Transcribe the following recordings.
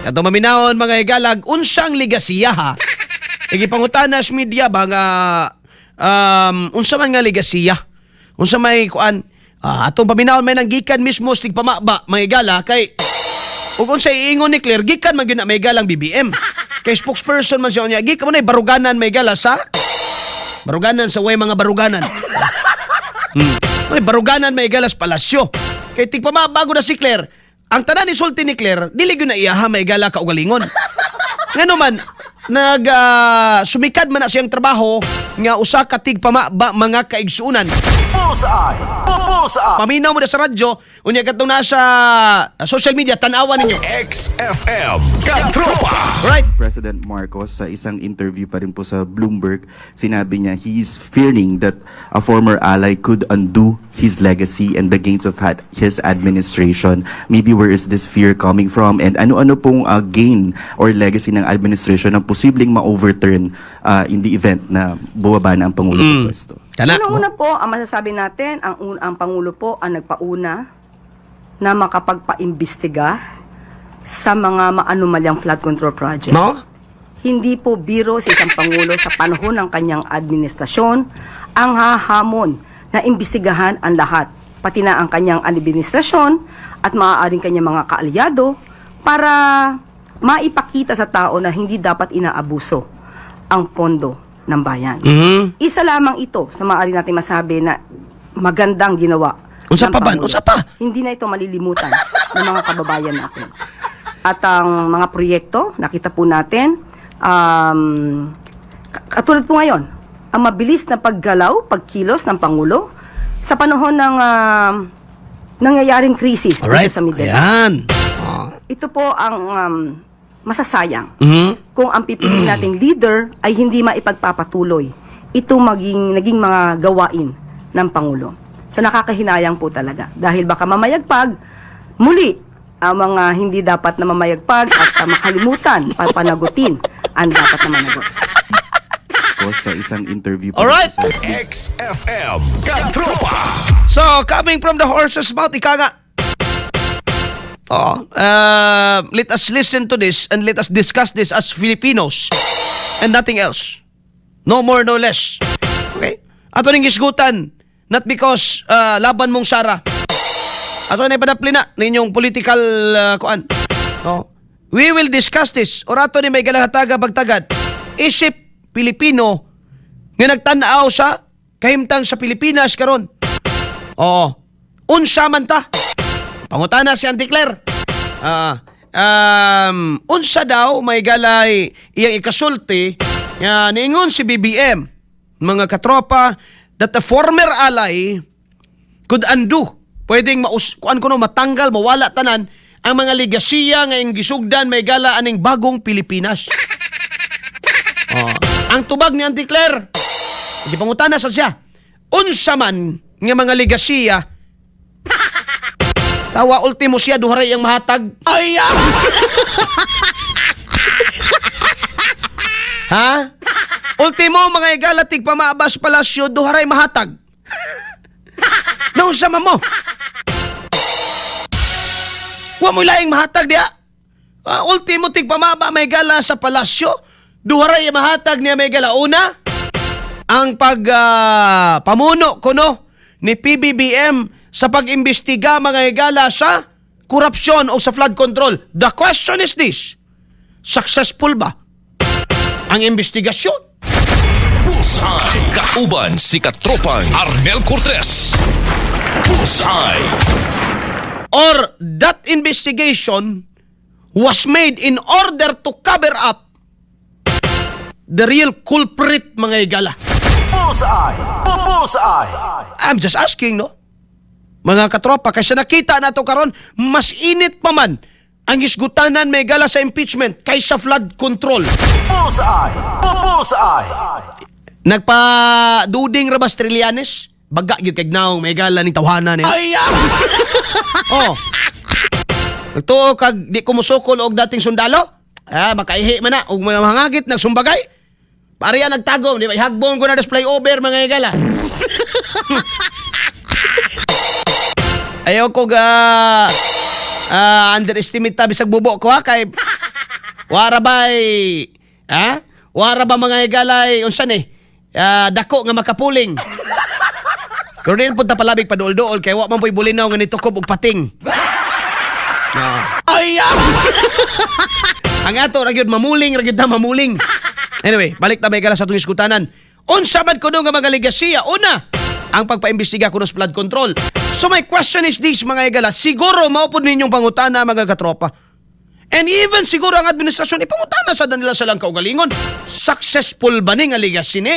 Atong maminawon, mga higalag, unsang ligasiya ha? Igipangutana sa media ba nga unsa man nga ligasiya? Unsa may kuan? Ah, atong paminawon may nanggikan mismo sa tigpamaba, mga higala, kay ug unsa iingon ni Claire, gikan man gyud na may galang BBM. Kay spokesperson man siya niya, gikan man ay baruganan may gala sa baruganan sa way mga baruganan. May baruganan may galas palasyo. Kay tigpamaba na si Claire, ang tanan ni sulti ni Claire, dili gyud na iyaha may gala kaugalingon. Ngano man nag sumikad man na siyang trabaho nga usa ka tigpamaba, mga kaigsuonan. Bullseye! Bullseye! Paminaw mo na sa radyo, unya katong nasa social media, tan-awan ninyo. XFM Katropa! Right? President Marcos, sa isang interview pa rin po sa Bloomberg, sinabi niya he's fearing that a former ally could undo his legacy and the gains of his administration. Maybe where is this fear coming from and ano-ano pong gain or legacy ng administration ang posibleng ma-overturn in the event na bumaba na ang Pangulo sa pwesto? Kana. Unang-una po, ang masasabi natin, ang Pangulo po ang nagpauna na makapagpaimbestiga sa mga maanumalyang flood control project. No? Hindi po biro sa isang Pangulo sa panahon ng kanyang administrasyon ang hahamon na imbestigahan ang lahat, pati na ang kanyang administrasyon at maaaring kanyang mga kaalyado, para maipakita sa tao na hindi dapat inaabuso ang pondo ng bayan. Isa lamang ito sa maaari natin masabi na magandang ginawa Unsa ng pa ba? Pangulo. Unsa pa? Hindi na ito malilimutan ng mga kababayan natin. At ang mga proyekto, nakita po natin, katulad po ngayon, ang mabilis na paggalaw, pagkilos ng Pangulo sa panahon ng nangyayaring krisis dito sa Middle East. Ayan. Oh. Ito po ang masasayang kung ang pipiliin nating leader ay hindi maipagpapatuloy ito maging naging mga gawain ng Pangulo. So nakakahinayang po talaga dahil baka mamayagpag muli ang mga hindi dapat na mamayagpag at makalimutan papanagutin ang dapat na managot. Marcos sa isang interview pa rin po sa XFM Katropa! So, coming from the horse's mouth, ika nga. Oh, let us listen to this and let us discuss this as Filipinos and nothing else. No more, no less. Okay? Ato ning hisgutan, not because laban mong Sara. Ato na ipadapli na ninyong political kuan. No? We will discuss this or ato ni may galahataga pagtagad. Isip Pilipino nga nagtan-aw sa kahimtang sa Pilipinas karon. Oo. Unsa man ta? Pangutana si Auntie Claire. Ah, unsa daw may galay iyang ikasulti nga niingon si BBM, mga katropa, that the former ally could undo, pwedeng maus kuan kuno, matanggal, mawala tanan ang mga ligasiya nga iyang gisugdan may gala aning bagong Pilipinas. Oh. Ang tubag ni Auntie Claire, gipangutana sa siya, unsa man nga mga ligasiya? Tawa, ultimo siya duharay ang mahatag. Ay! Ha? Ultimo, mga igala, tigpamaba sa palasyo, duharay mahatag. Naunsa man mo? Wa mo laing mahatag diya. Ah, ultimo tigpamaba may gala sa palasyo, duharay mahatag niya may gala. Una, ang pag pamuno kuno ni PBBM sa pag-imbestiga, mga higala, sa korupsyon o sa flood control. The question is this: successful ba ang investigasyon? Bullseye! Kauban si Katropang Arnel Cortez. Bullseye! Or that investigation was made in order to cover up the real culprit, mga higala? Bullseye! Bullseye! I'm just asking, no? Mga katropa, kasi nakita na to karon, mas init pa man ang isgutanan may gala sa impeachment kaysa flood control. Bullseye! Bullseye! Nagpa-duding rabas Trillanes? Baga gyud kay naong may gala ning tawhana niya. Ay! Oh. Nagtuo kag di ko musukol og dating sundalo? Ah, makaihi man na og mga hangagit nagsumbagay. Pareha nagtagom, di ba? Ihagbong ko na display over, mga higala. Ayaw ko ga underestimate ta bisag bubo ko ha, kay Wara bay, ha? Wara ba, mga higalay, unsa ni? Ah, dako nga makapuling. Pero din punta palabig paduol-duol kay wa man po'y bulinaw nga nitukob og pating. Ah. Ay! Ang ato ra gyud mamuling ra gyud ta, mamuling. Anyway, balik ta, mga higala, sa atong iskutanan. Unsa man kuno nga mga legasiya? Una, ang pagpaimbestiga kuno sa flood control. So my question is this, mga higala, siguro mao pud ninyong pangutana, mga katropa. And even siguro ang administrasyon ipangutana sa nila sa lang kaugalingon. Successful ba ni nga legacy ni?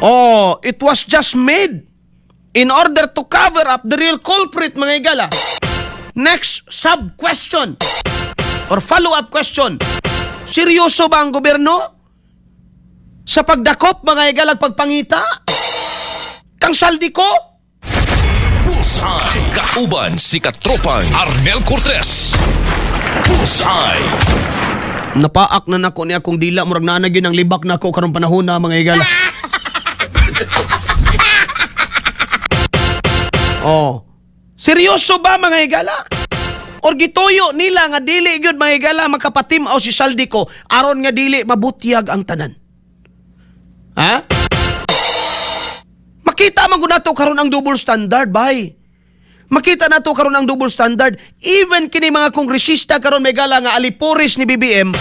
Oh, it was just made in order to cover up the real culprit, mga higala. Next sub question or follow-up question. Seryoso ba ang gobyerno sa pagdakop, mga higala, at pagpangita kang Zaldy Co? Bullseye. Kauban si Katropang Arnel Cortez. Bullseye. Napaak na nako ni akong dila, murag naa na gyud ang libak nako karong panahon na, mga higala. Oh. Seryoso ba, mga higala? Or gituyo nila nga dili gyud, mga higala, makapatim-aw si Zaldy Co aron nga dili mabutyag ang tanan? Ha? Makita man gud nato karon ang double standard, bay. Makita nato karon ang double standard. Even kini mga kongresista karon, may gala nga alipores ni BBM,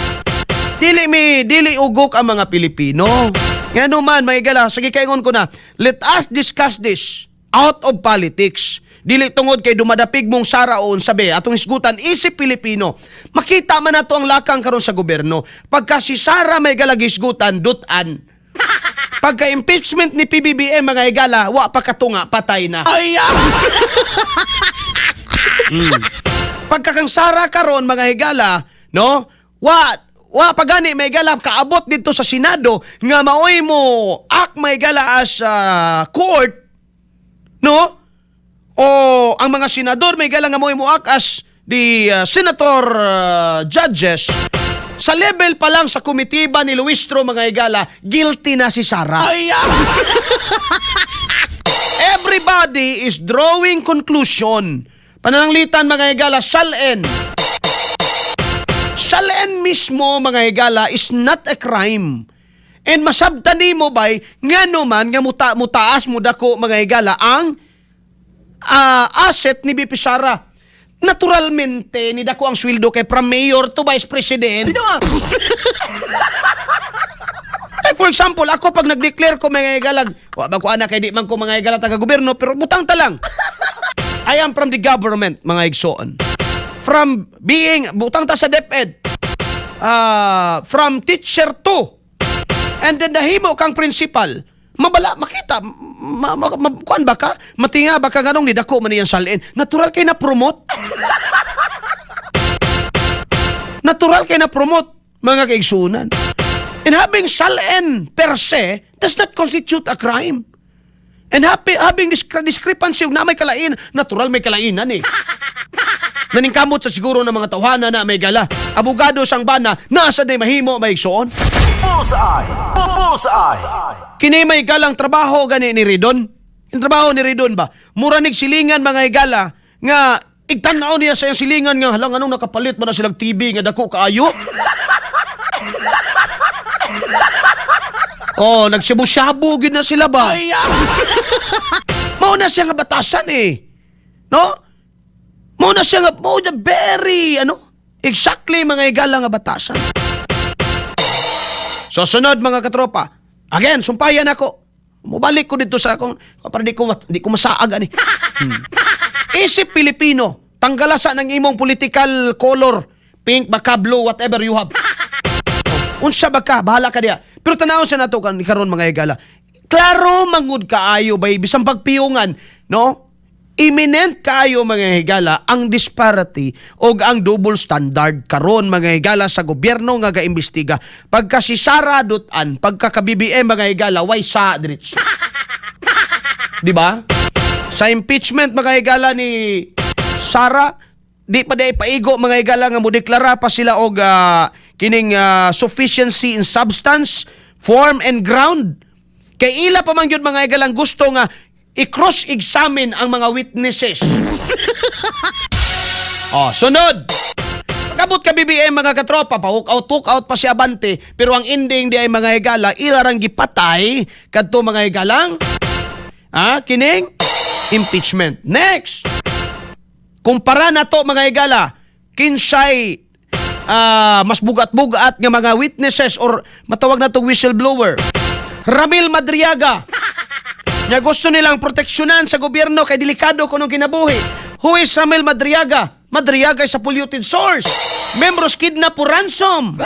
dili mi dili ugok ang mga Pilipino. Ngano man, mga higala, sige, kaingon ko na, let us discuss this out of politics. Dili tungod kay dumadapig mong Sara o sabi, atong hisgutan isip Pilipino. Makita man nato ang lakang karon sa gobyerno. Pagka si Sara may galag hisgutan, dutan. Pagka impeachment ni PBBM, mga higala, wa pa katunga, patay na. Ay! Pagka kang Sara karon, mga higala, no? Wa pa gani, may higala, kaabot dito sa Senado nga maoy mo act, may higala, as court, no? O ang mga senador, may higala, nga maoy mo act as the senator judges. Sa level pa lang sa komitiba ni Luistro, mga higala, guilty na si Sara. Everybody is drawing conclusion. Pananglitan, mga higala, SALN. SALN mismo, mga higala, is not a crime. And masabtan nimo bay ngano man nga mutaas mo dako, mga higala, ang asset ni BP Sara. Naturalmente, ni dako ang sweldo kay from mayor to vice president. Like for example, ako pag nag-declare ko, mga higalag, wa ba ko anak kay di man ko, mga higala, taga gobyerno, pero butang ta lang. I am from the government, mga igsoon. From being, butang ta sa DepEd, from teacher to, and then nahimo kang principal, mabala, makita, kuan ba ka? Matinga ba ka ganong ni dako man iyang SALN? Natural kay na promote. Natural kay na promote, mga kaigsunan. And having SALN per se does not constitute a crime. And having discrepancy ug na may kalain, natural may kalainan eh. Naningkamot sa siguro ng mga tawhana na may gala. Abogado sang bana, nasa day mahimo, may igsoon. Bullseye. Bullseye. Kini may galang trabaho gani ni Ridon. Yung trabaho ni Ridon ba? Mura nig silingan, mga higala, nga igtan-aw niya sa iyang silingan nga halang anong nakapalit man na silang TV nga dako kaayo. Oh, nagsibu-shabu gyud na sila ba? Mao na siya nga batasan eh. No? Mao na siya nga mao na very ano? Exactly, mga higala, nga batasan. So sunod, mga katropa. Again, sumpayan ako. Mubalik ko dito sa akong para di ko masaag ani. Isip Pilipino, tanggalasa ng imong political color, pink, baka blue, whatever you have. Unsa ba ka, bahala ka diya. Pero tanawon sa nato kan karon, mga higala. Klaro mangud kaayo bay bisan pagpiyungan, no? Imminent kaayo, mga higala, ang disparity og ang double standard karon, mga higala, sa gobyerno nga gaimbestiga. Pagka si Sara dutan, pagka ka BBM, mga higala, way sa diretso. Di ba? Sa impeachment, mga higala, ni Sara, di pa di paigo, mga higala, nga modeklara pa sila og kining sufficiency in substance, form and ground. Kay ila pa man gyud, mga higalang, gusto nga i-cross-examine ang mga witnesses. Oh, sunod. Pag-abot ka BBM, mga katropa, pa walk out, walk out pa si Abante, pero ang ending di ay, mga higala, ilarang gipatay kadto, mga higalang kining impeachment. Next. Kumpara na to, mga higala, kinsay mas bugat-bugat nga mga witnesses or matawag na to whistleblower. Ramil Madriaga. Nga gusto nilang proteksyonan sa gobyerno kay delikado kunong kinabuhi. Who is Ramil Madriaga? Madriaga is a polluted source. Members kidnap for ransom.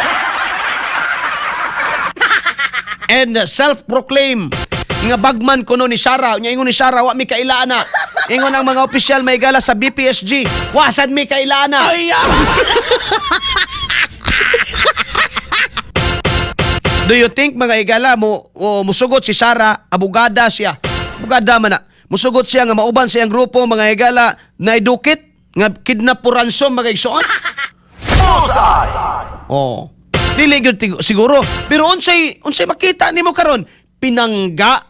And self-proclaim nga bagman kuno ni Sara. Nya ingon ni Sara, wa mi kaila ana. Ingon ang mga opisyal may gala sa BPSG, wa sad mi kaila ana. Do you think, mga igala, mo o, musugot si Sara, abogada siya? Abogada man na. Musugot siya nga mauban sa iyang grupo, mga igala, na idukit nga kidnap for ransom, mga igsoon? Bullseye! Oh. Dili gyud siguro. Pero unsay unsay makita nimo karon? Pinangga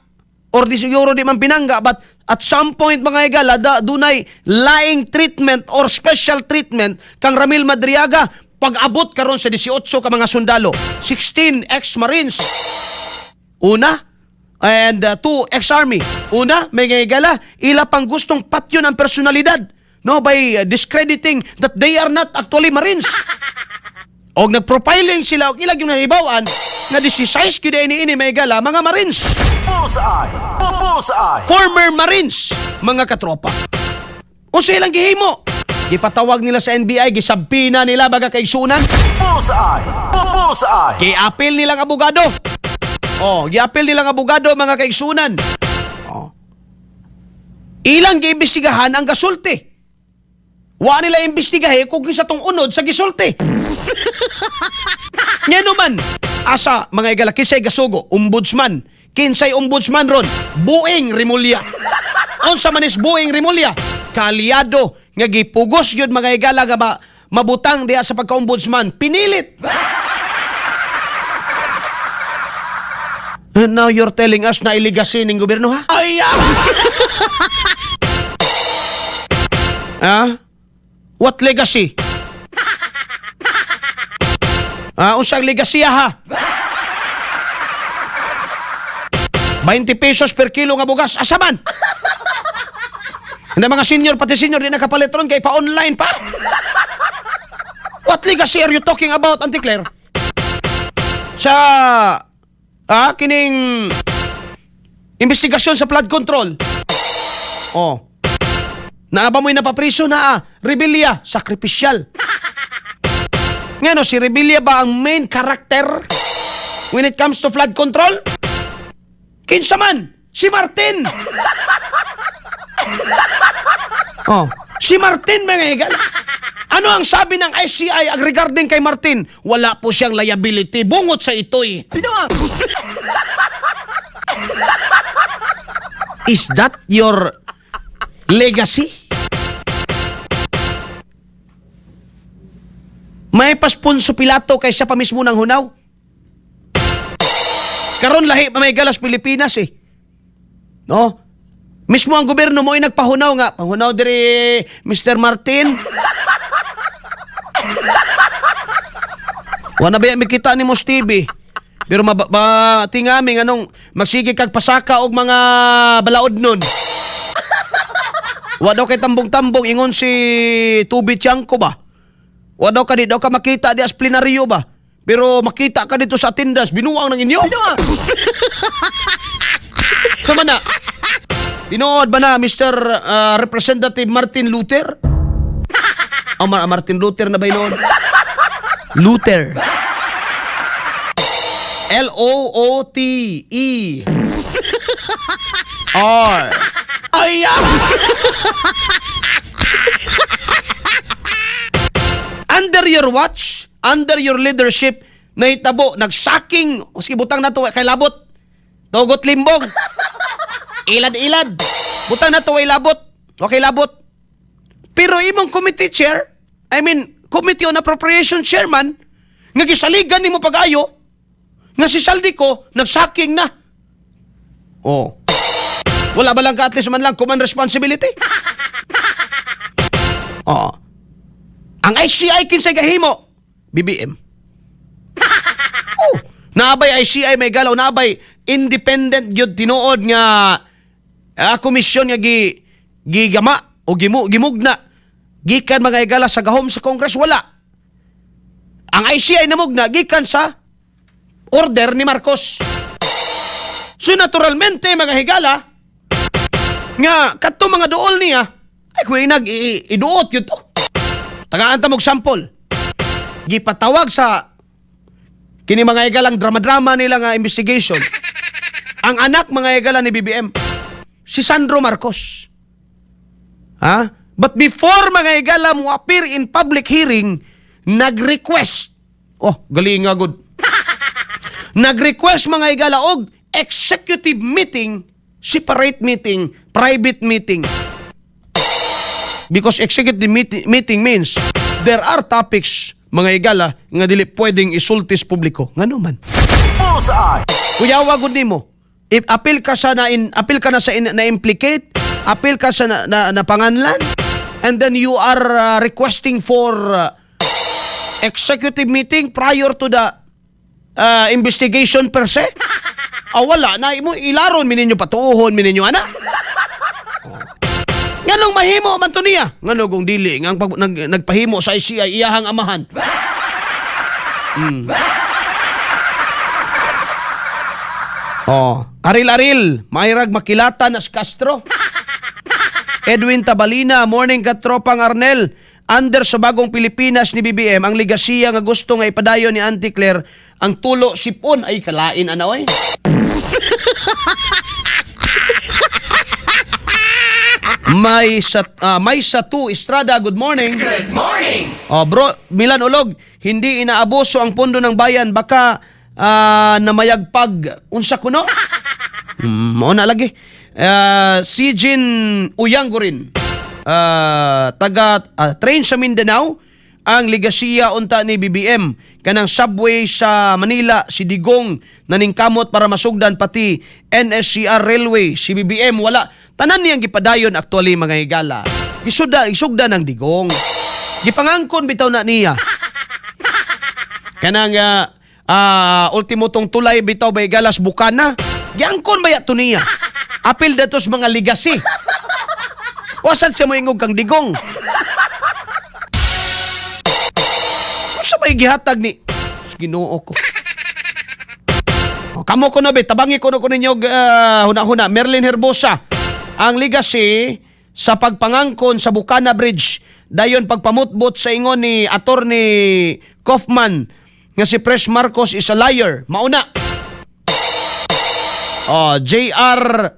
or di siguro di man pinangga, but at some point, mga igala, dunay lying treatment or special treatment kang Ramil Madriaga. Pag abot karon sa 18 ka mga sundalo, 16 ex-marines. Una, and two ex-army. Una, mga higala, ila pang gustong patyon ang personalidad, no, by discrediting that they are not actually marines. Og nagprofiling sila og ilag yung nahibaw-an nga 16 gyud ini ini, may gala, mga marines. Bullseye! Bullseye! Former marines, mga katropa. Unsa ilang gihimo? Gipatawag nila sa NBI, gi-subpoena nila baga kaigsunan. Bullseye! Bullseye! Giapil nilang abogado. Oh, giapil nilang abogado, mga kaigsunan. Oh. Ilang giimbestigahan ang gasulti. Wa nila imbestigahe kung kinsa tong unod sa gisulti. Ngano man, asa, mga igala, kinsay gasugo? Ombudsman. Kinsay ombudsman ron? Buing Remulla. Unsa man is Buing Remulla? Kaalyado nga gipugos gyud, mga igala, nga mabutang diha sa pagka-ombudsman. Pinilit. And now you're telling us na i-legacy ning gobyerno, ha? Ay! Ah? What legacy? Ah, unsang legacy, ha? 20 pesos per kilo nga bugas. Asa man? Hindi mga senior, pati senior, di nakapalit ron kay pa-online pa. What legacy are you talking about, Auntie Claire? Sa kining investigasyon sa flood control. Oh. Naa ba mo'y napapriso na ah? Revilla, sakripisyal. Ngano, si Revilla ba ang main character when it comes to flood control? Kinsa man? Si Martin! Oh, si Martin, mga higala. Ano ang sabi ng ICI ang regarding kay Martin? Wala po siyang liability bungot sa ito'y. Is that your legacy? May pas Poncio Pilato kay siya pa mismo ng hunaw. Karon lahi pa may galas Pilipinas eh. No? Mismo ang gobyerno mo ay nagpahunaw nga. Panghunaw diri, Mr. Martin. Wala ba mikita ni Mos TV? Pero tingami anong magsige kag pasaka og mga balaod nun. Wa daw kay tambong-tambong, ingon si Toby Tiangco ba? Wa daw ka di daw ka makita di as plenaryo ba? Pero makita ka dito sa tindas, binuang ng inyo. Sama na. Tinuod ba na, Mr. Representative Martin Luther? Oh, Martin Luther na ba yun? Luther. Loote R. Ay! Under your watch, under your leadership, nahitabo, nagsaking, sige, butang na to kay labot. Tugot limbong. Ilad-ilad. Butang na to kay labot. Okay, labot. Pero imong committee chair, I mean, Committee on Appropriation chairman, nga gisaligan nimo pag-ayo, nga si Zaldy Co, nagsaking na. Oh. Wala ba lang ka at least man lang command responsibility? Oo. Ang ICI, kinsay gahimo? BBM. Oh, naabay ICI may galaw, naabay independent gyud tinuod nga komisyon nga gi gigama o gimugna gikan, mga higala, sa gahom sa Congress? Wala. Ang ICI namugna gikan sa order ni Marcos. So naturalmente, mga higala, nga kadto mga duol niya ay kuy nag iduot yun to. Tagaan ta mog sample. Gipatawag sa kini, mga higalang, drama-drama nila nga investigation. Ang anak, mga higala, ni BBM, si Sandro Marcos. Ha? But before, mga higala, mo appear in public hearing, nag-request. Oh, galing nga good. Nag-request, mga higala, og executive meeting, separate meeting, private meeting. Because executive meeting means there are topics, mga higala, nga dili pwedeng isulti sa publiko. Ngano man? Bullseye! Kuyawa gud nimo. If apil ka sa na in, apil ka na sa in, na implicate, apil ka sa na panganlan, and then you are requesting for executive meeting prior to the investigation per se. Ah, wala na imo ilaron mi ninyo, patuohon mi ninyo ana. Oh. Nganong mahimo man to niya? Ngano kung dili nga ang nagpahimo sa ICI iyahang amahan? Oh, aril-aril, mayrag makilata nas Castro. Edwin Tabalina, morning katropang Arnel. Under sa bagong Pilipinas ni BBM, ang ligasiya nga gusto nga ipadayon ni Auntie Claire, ang tulo sipon ay kalain ana oy. May sa tu Estrada, good morning. Good morning. Oh, bro, Milan Ulog, hindi inaabuso ang pondo ng bayan, baka namayagpag unsa kuno? Mao na lagi. Si Jin Uyanggurin. Taga train sa Mindanao ang ligasiya unta ni BBM, kanang subway sa Manila, si Digong naningkamot para masugdan, pati NSCR Railway si BBM. Wala, tanan niyang gipadayon. Actually, mga higala, gisugda isugda ng Digong, gipangangkon bitaw na niya kanang ultimo tong tulay bitaw bay galas bukana, giangkon baya to niya. Apil datos mga legacy. Wasan siya moingog kang Digong. Unsa may gihatag ni Ginoo ko? O, kamo ko na be, tabangi ko na ko ninyo huna-huna. Merlin Herbosa, ang legacy sa pagpangangkon sa Bukana Bridge, dayon pagpamutbot sa ingon ni Attorney Kaufman nga si Pres Marcos is a liar. Mauna. Oh, JR,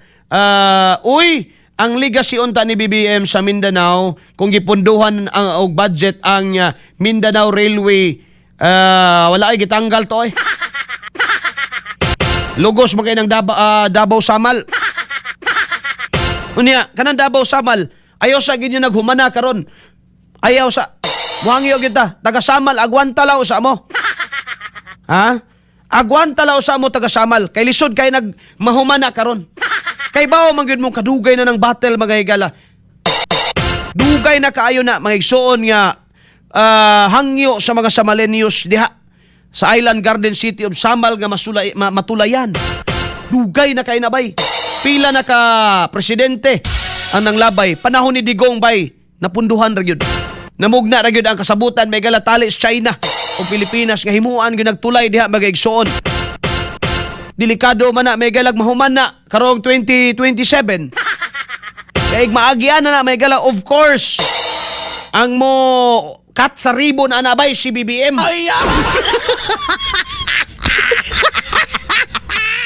uy, ang legacy unta ni BBM sa Mindanao kung gipunduhan ang og budget ang Mindanao Railway, wala ay gitanggal to eh. Lugos man kay ng Davao Samal. Unya, kanang Davao Samal, ayaw sa ginyo naghumana karon. Ayaw sa muhangyo kita, taga Samal, agwanta law sa mo. Ha? Agwanta law sa mo, taga Samal, kay lisod kay nag mahumana karon. Kay bawo man gyud mong kadugay na ng battle, mga higala. Dugay na kaayo na, mga igsuon, nga hangyo sa mga Samalenyos diha sa Island Garden City of Samal nga matulayan. Dugay na kay na bay. Pila na ka presidente ang nanglabay. Panahon ni Digong bay, napunduhan ra gyud. Namugna ra gyud ang kasabutan, may gala, tali sa China o Pilipinas nga himuan gyud nagtulay diha, mga igsuon. Delikado man na, may galag, mahuman na karong 2027. Kay maagian na na, may gala, of course. Ang mo cut sa ribbon ana bay si BBM. Ay.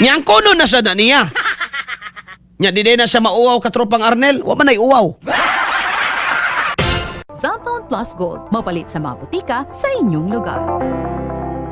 Nya ang kuno na sa na niya. Nya di na siya mauwaw, katropang Arnel. Wa man ay uwaw. Xanthone Plus Gold. Mapalit sa mga butika sa inyong lugar.